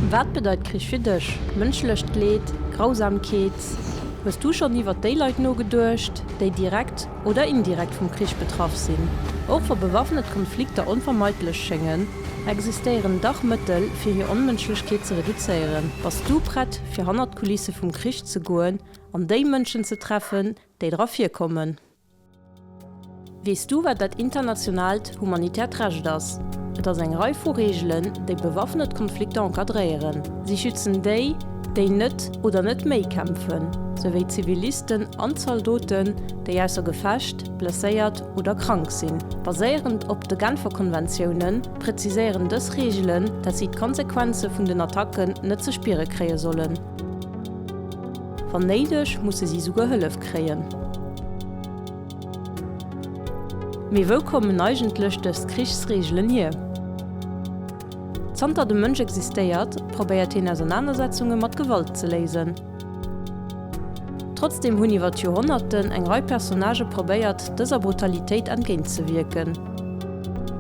Wat bedeit Krich fir dech? Mënschlecht Leed? Grausamkeet? Hues du schonn iwwert déi Leit nogeduecht, déi direkt oder indirekt vum Krich betraff sinn? Och wa bewaffnet Konflikter onvermeidlech schéngen, existéieren dach Mëttel, fir hir Onmënschlechkeet ze reduzéieren. Bass du prett, fir hannert d'Kulisse vum Krich ze goen an déi Mënschen ze treffen, déi dra virkommen? Weess du wat dat internationaalt humanitäert Recht ass? Et ass eng Rei vu Reegelen, déi bewaffnet Konflikter encadréieren. Si schützen déi, déi net oder net méi kämpfen, souwéi Zivilisten an Zaldoten, déi ausser Gefecht, blesséiert oder krank sinn. Baséierend op de Genfer Konventiounen, präziséieren dës Reegelen, dat si d'Konsequenze vun den Attacken net ze spiere kréie sollen. Wann néideg, musse si souguer Hëllef kréien. Mee wou kommen eigentlech dës Krichsreegelen hier? Zanter de Mënsch existéiert, probéiert hien Ausernanersetzunge mat Gewalt ze léisen. Trotzdeem hunn iwwer d'Joerhonnerten eng Rei Personnagë probéiert, dëser Brutalitéit entgéintzewierken.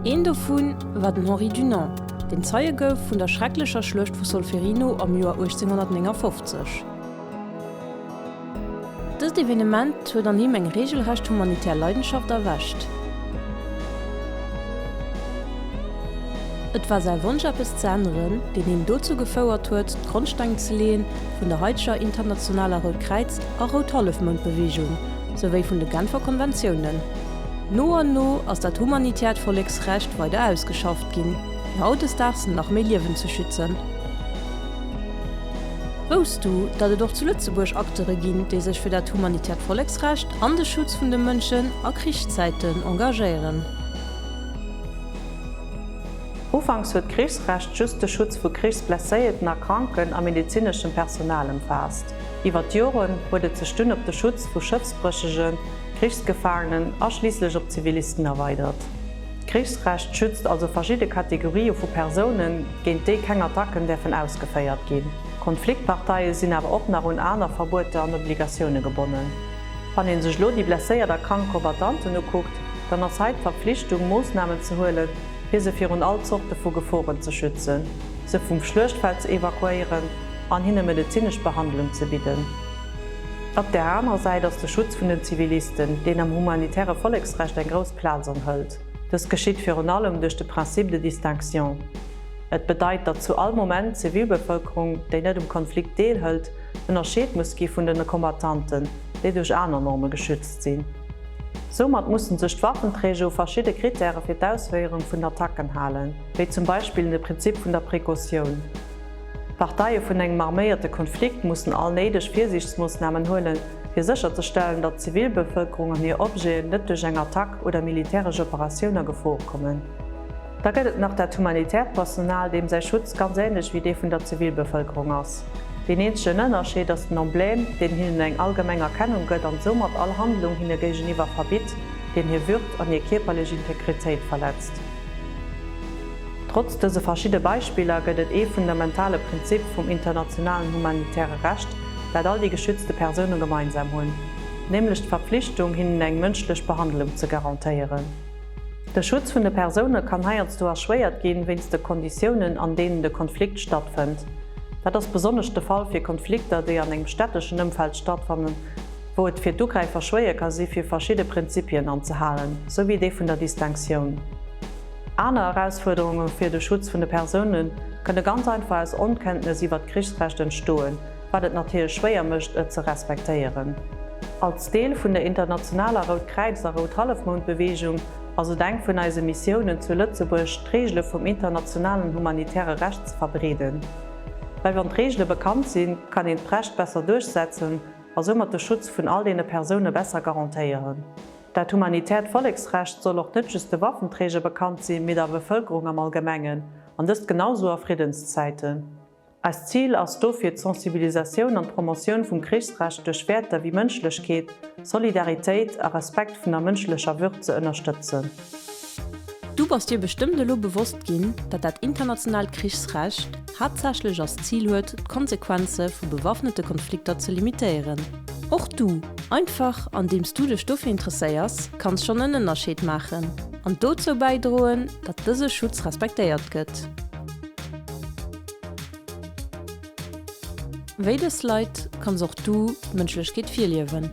Een dovu war den Henri Dunant, deen Zeie gouf vun der schrecklecher Schluecht vu Solferino am Joer 1859. Dëst Evenement huet an him eng reegelrecht humanitär Leidenschaft erwächt. Et war säi Wonsch eppes ze änneren, deen hien dozou gefouert huet, d'Grondsteng ze leeën vun der haiteger internationaler Rout Kräiz a Rout Hallefmound-Beweegung, souwéi vun de Genfer Konventiounen. No an no ass dat humanitäert Volleksrecht weider ausgeschafft ginn, fir hautdesdaags nach méi Liewen ze schützen. Wousst du, datt et och zu Lëtzebuerg Acteure ginn, déi sech fir dat humanitäert Volleksrecht an de Schutz vun de Mënschen a Krichszäiten engagéieren? Ufanks huet d'Krichsrecht just de Schutz vu Krichsblesséierten a Kranken a medezineschem Personal ëmfaasst. Iwwer d'Joren huet et sech dunn op de Schutz vu Schëffsbréchegen, Krichsgefaangenen a schliisslech op Zivilisten erweidert. D'Krichsrecht schützt also verschidde Kategorië vu Persounen, géint déi keng Attacken däerfen ausgeféiert ginn. Konfliktparteie sinn awer och nach un aner Verbueter an Obligatioune gebonnen. Wann ee sech elo déi blesséiert a krank Combattanten ukuckt, dann ass hei d'Verpflichtung, Moossnamen ze huelen, fir se virun all Zorte vu Geforen ze schützen, se vum Schluechtfeld ze evakuéieren an hinne medezinesch Behandlung ze bidden. Op där anerer Säit ass de Schutz vun den Zivilisten, deen am humanitäre Volleksrecht eng grouss Plaz anhëlt. Dëst geschitt virun allem duerch de Principe de distinction. Et bedeit, datt zu all Moment d'Zivilbevëlkerung, déi net um Konflikt deelhëlt, ënnerscheet muss gi vun den Combattanten, déi duerch aner Norme geschützt sinn. Soumat mussen sech d'Waffenträger u verschidde Krittäre fir d'Ausféierung vun Attacken halen, wéi zum Beispill de Prinzip vun der Precautioun. D'Parteie vun engem arméierte Konflikt mussen all néideg Virsiichtsmoossnamen huelen, fir sécherzestellen, datt d'Zivilbevëlkerung an hir Objeten net duerch eng Attack oder militäresch Operatioun a Gefor kommen. Da gëtt et nach dat humanitäert Personal, deem säi Schutz ganz änlech wéi dee vun der Zivilbevëlkerung ass. Deen eenzegen Ënnerscheed ass den Emblème, deen hinnen eng allgemeng Erkennung gëtt an soumat all Handlung hinne géigeniwwer verbitt, deen hir Würd an hir kierperlech Integritéit verletzt. Trotz dëse verschidde Beispiller gëtt et ee fundamentale Prinzip vum internationalen humanitäre Recht, dat all déi geschützte Persoune gemeinsam hunn, nämlech d'Verpflichtung, hinnen eng mënschlech Behandlung ze garantéieren. De Schutz vun de Persoune kann heiansdo erschwéiert ginn, wéinst de Konditiounen, an deenen de Konflikt stattfënnt. Dat ass besonnesch de Fall fir Konflikter, déi an engem städteschen Ëmfeld stattfannen, wou et fir d'Ugräifer schwéier ka si fir verschidde Prinzipien anzehalen, sou wéi dee vun der Distinctioun. Aner Erausfuerderunge fir de Schutz vun de Persoune kënne ganz einfach aus Onkenntnes iwwer d'Krichsrecht entstoen, wat et natierlech schwéier mécht, et ze respektéieren. Als Deel vun der internationaler Rout Kräiz a Rout Hallefmound-Beweegung ass et eng vun eise Missiounen zu Lëtzebuerg, d'Reegele vum internationalen humanitäre Recht ze verbreeden. Well wann d'Reegele bekannt sinn, kann een d'Recht besser duerchsetzen a soumat de Schutz vun all deene Persoune besser garantéieren. Dat humanitäert Volleksrecht soll och net just de Waffenträger bekannt sinn, mee der Bevëlkerung am Allgemengen, an dëst genau sou a Friddenszäiten. Eist Zil ass dofir d'Sensibilisatioun an d'Promotioun vum Krichsrecht duerch Wäerter wéi Mënschlechkeet, Solidaritéit a Respekt vun der mënschlecher Würd ze ënnerstëtzen. Du bass dir bestëmmt elo bewosst ginn, dat dat internationaalt Krichsrecht haaptsächlech als Zil huet, d'Konsequenze vu bewaffnete Konflikter ze limitéieren. Och du, einfach andeems du dech dofir interesséiers, kanns schonn en Ënnerscheed maachen an dozou bäidroen, datt dëse Schutz respektéiert gëtt. Wéi dës Leit kanns och du d'Mënschlechkeet virliewen.